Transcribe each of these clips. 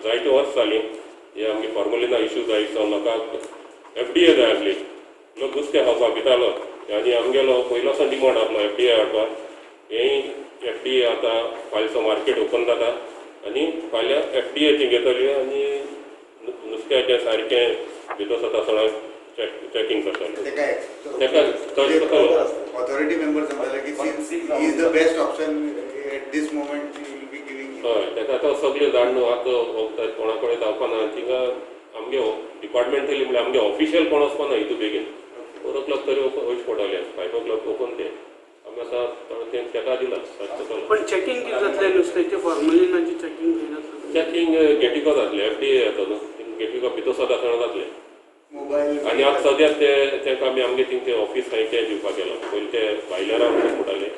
जायते वर्स जालीं हे आमगे फॉर्मलिना इशू जायत सावन लोकांक एफडीए जाय आसली. लोक नुस्तें खावपाक भितालो आनी आमगेलो पयलोसो डिमांड आसलो एफडीए हाडपाक. हेंय एफडीए आतां फाल्यां मार्केट ओपन जाता आनी फाल्यां एफडीए ती घेतली आनी नुस्त्याचें सारकें भितर सता सगळें चॅकिंग करतले. तेका तेका चड करतलो. ऑथॉरिटी मेंबर सांगताले की since he is the best option at this moment, you will be giving. हय, तेका आतां सगळें जाण न्हू. आतां कोणा कडेन जावपा ना थिंगा. आमगे डिपार्टमेंटली म्हणल्यार आमगे ऑफिशियल कोण वचपा ना हितू बेगीन. 4 ओ क्लॉक तरी वयचें पडटलें. 5 ओ क्लॉक ओपन ते आमी आतां तें तेका दिला सातचो. पण चॅकिंग कितें जातलें? नुस्त्याचें फॉर्मलिनाचें चॅकिंग खंय जातलें? चॅकिंग गेटिको जातलें. एफडीए येता न्हू, गेटिको भितर सदां थंय जातलें. मोबायल. आनी आतां सद्याक ते तांकां आमी आमगे थिंग ऑफिस खंय तें दिवपाक गेलो. पयलीं ते भायल्या रावन म्हणटाले,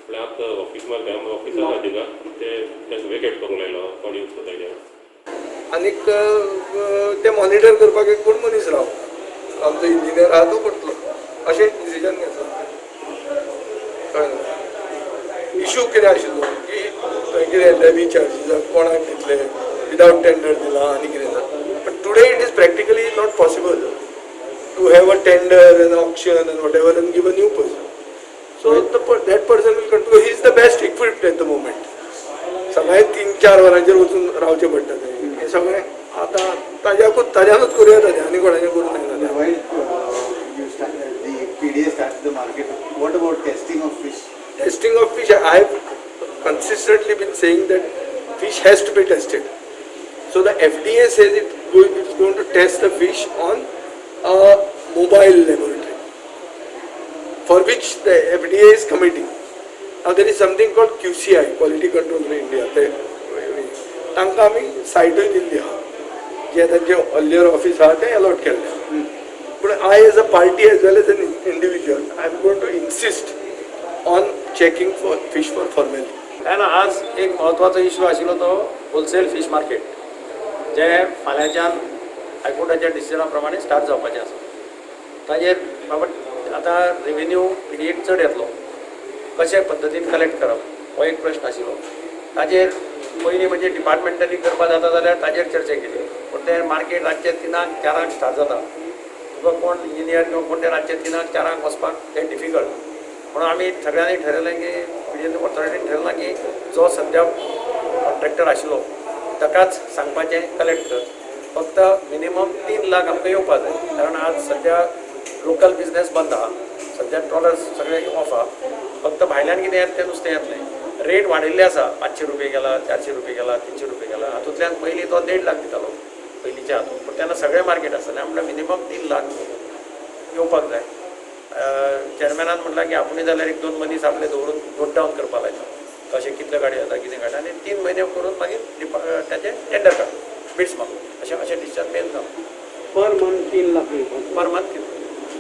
पूण आतां ऑफिस मारता आमी ऑफिसाक थिंगा ते तांकां वेकेट करूंक लायलो. कोण यूज करता ते. आनीक ते मॉनिटर करपाक एक कोण मनीस राव, आमचो इंजिनियर आहा तो करतलो अशें डिसिजन घेतलां. कळ्ळें? इशू कितें आशिल्लो की थंय कितें लेवी चार्जीस कोणाक दितले, विदावट टेंडर दिला आनी कितें जाता. But today it is practically not possible to have a tender and auction and whatever and give a new person. So that person will continue. He is the best equipped at the moment. सगळें 3-4 वरांचेर वचून रावचें पडटा. तें हें सगळें आतां ताज्याकूच ताज्यानूच करूं येता तें, आनी कोणाचें करूं जायना तें. While you start, the PDA starts the market, what about testing of fish? Testing of fish, I have consistently been saying that fish has to be tested. So the FDA says it's going to test the fish on a mobile laboratory, for which the FDA is committing. Now there is something called QCI, Quality Control in India. ते तांकां आमी सायटूय दिल्ली आहा, जे तांचे earlier office आहा तें allot केल्लें. पूण I as a party as well as an individual, I am going to insist on checking for fish for formalin. काय ना, आज एक म्हत्वाचो इशू आशिल्लो तो होलसेल फीश मार्केट, जे फाल्यांच्यान हायकोर्टाच्या डिसिजना प्रमाणे स्टार्ट जावपाचें आसा. ताजेर बाबा आतां रेवेन्यू पीडीएक चड येतलो, कशे पद्दतीन कलेक्ट करप हो एक प्रश्न आशिल्लो. ताजेर पयलीं म्हणजे डिपार्टमेंटली करपा जाता जाल्यार ताजेर चर्चा केली, पूण तें मार्केट रातचे 3क 4क स्टार्ट जाता. तुका कोण इंजिनियर किंवा कोण ते रातचे 3क 4क वचपाक तें डिफिकल्ट. म्हणून आमी सगळ्यांनी ठरयलें की पीडीए ऑथॉरिटीन ठरयलां की जो सद्या कॉन्ट्रॅक्टर आशिल्लो ताकाच सांगपाचें कलेक्ट कर, फक्त मिनिमम 3 लाख आमकां येवपा जाय. कारण आज सद्या लोकल बिजनेस बंद आहा, सद्या ट्रॉलर्स सगळे ऑफ आहा. फक्त भायल्यान कितें येता तें नुस्तें येतलें. रेट वाडिल्ले आसा, 500 रुपये गेला, 400 रुपये गेला, 300 रुपये गेला. हातूंतल्यान पयलीं तो 1.5 लाख दितालो पयलींच्या हातूंत, पूण तेन्ना सगळें मार्केट आसतालें. म्हणल्यार मिनिमम 3 लाख येवपाक जाय. चेअरमॅनान म्हटलां की आपुणूय जाल्यार एक दोन मनीस आपले दवरून नोट डावन करपाक लायता, कशें कितल्यो गाडयो येता, कितें काडटा आनी 3 म्हयने करून मागीर ताचें टेंडर काडटा, बिड्स मागून. अशें अशें डिसिजन मेन जालां. पर मंथ 3 लाख येवपाक. Per month 3 lakh.